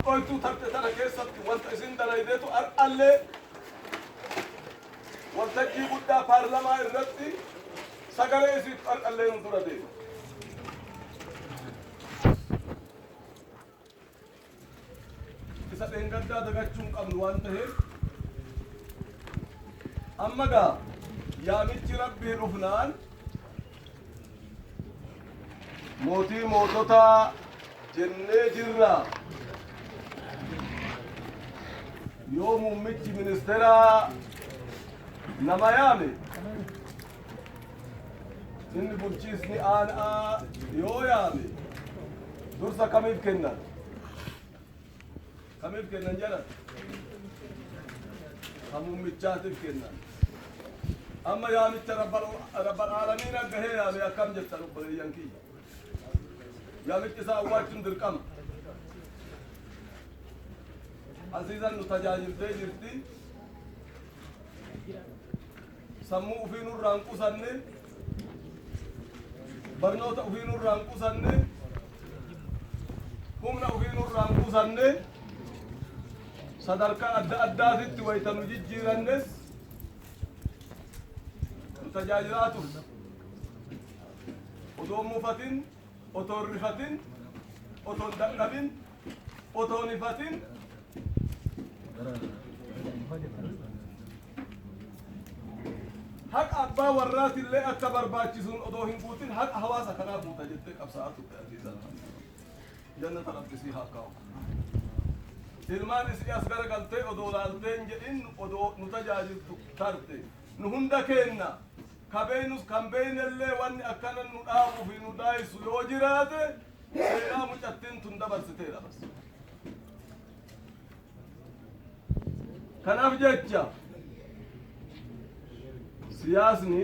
Hadhoytuu tarte tana keessatti wanta isin dalaydeetu har'allee waltajjii guddaa paarlamaa irratti sagalee isiitu har'allee nu dura deema. Isa dheengaddaa dagachuu hin qabnu waan ta'eef amma gaa yaamichi Rabbii dhufnaan mootii moototaa jennee jirra. Yoo muummichi ministeeraa nama yaame, inni bulchiisni aanaa yoo yaame, dursa kamiif kennan? Kamiif kennan jedhan? Ka muummichaatiif kennan. Amma yaamicha Rabbal Aalamiina gahee yaame akkam jettan, obboleeyyan kiyya? Yaamichi isaa awwaachuun dirqama. Aziizan nu tajaajiltee jirti. Sammuu ufii nurraa hin qusanne, barnoota ufii nurraa hin qusanne, humna ufii nurraa hin qusanne. Sadarkaa adda addaatitti wayita nu jijjiirannes nu tajaajilaa turte. Otoo hin mufatin, otoo hin rifatin, otoo hin dadhabin, otoo hin hifatin, haqa abbaa warraatillee akka barbaachisuun odoo hin guutin haqa hawaasa kanaa guuta jettee qabsaa'aa turte. Aziizan, jannata Rabbi sii haa kaa'u. Ilmaan isii as garagaltee odoo laaltee hin jedhin odoo nu tajaajiltu tarte. Nu hunda keenna ka beeynus kan beeynellee wanni akkana nu dhaabuu fi nu daayisu yoo jiraate seenaa mucattiin tun dabarsiteedha bas. Kanaaf jecha siyaasni